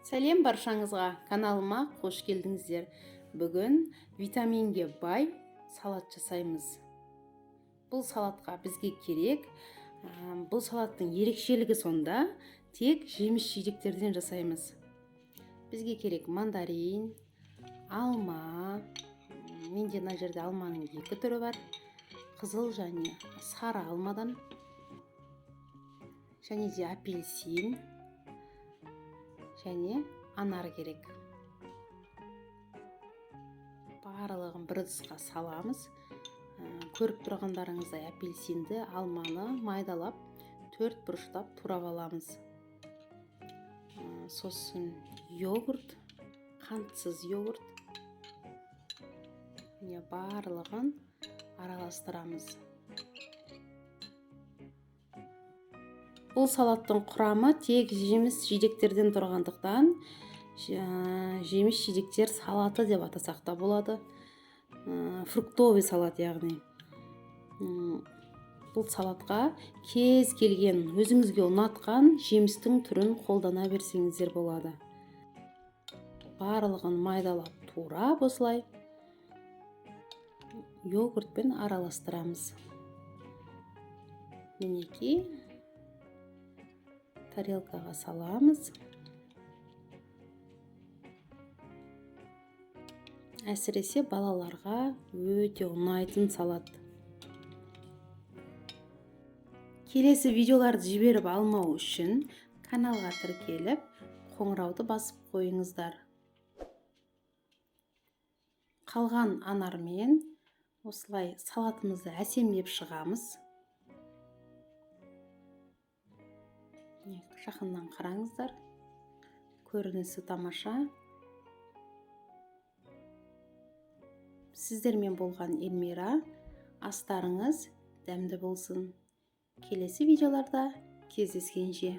Сәлем баршаңызға, каналыма қош келдіңіздер. Бүгін витаминге бай салат жасаймыз. Бұл салатқа бізге керек, бұл салаттың ерекшелігі сонда, тек жеміс жидектерден жасаймыз. Бізге керек мандарин, алма. Менде мына жерде алманың екі түрі бар. Қызыл және сары алмадан. Және де апельсин және анар керек. Барлығын бір ыдысқа саламыз. Көріп тұрғандарыңыздай апельсинді, алманы майдалап, төрт бұрыштап турап аламыз. Сосын йогурт, қантсыз йогурт. Міне, барлығын араластырамыз. Бұл салаттың құрамы тек жеміс жидектерден тұрғандықтан, жеміс жидектер салаты деп атасақ та болады. Фруктовый салат, яғни. Бұл салатқа кез келген өзіңізге ұнатқан жемістің түрін қолдана берсеңіздер болады. Барлығын майдалап турап, осылай йогуртпен араластырамыз. Мінекей, тарелкаға саламыз. Әсіресе балаларға өте ұнайтын салат. Келесі видеоларды жіберіп алмау үшін каналға тіркеліп, қоңырауды басып қойыңыздар. Қалған анармен осылай салатымызды әсемдеп шығамыз. Жақыннан қараңыздар, көрінісі тамаша. Сіздермен болған Эльмира. Астарыңыз дәмді болсын. Келесі видеоларда кездескенше.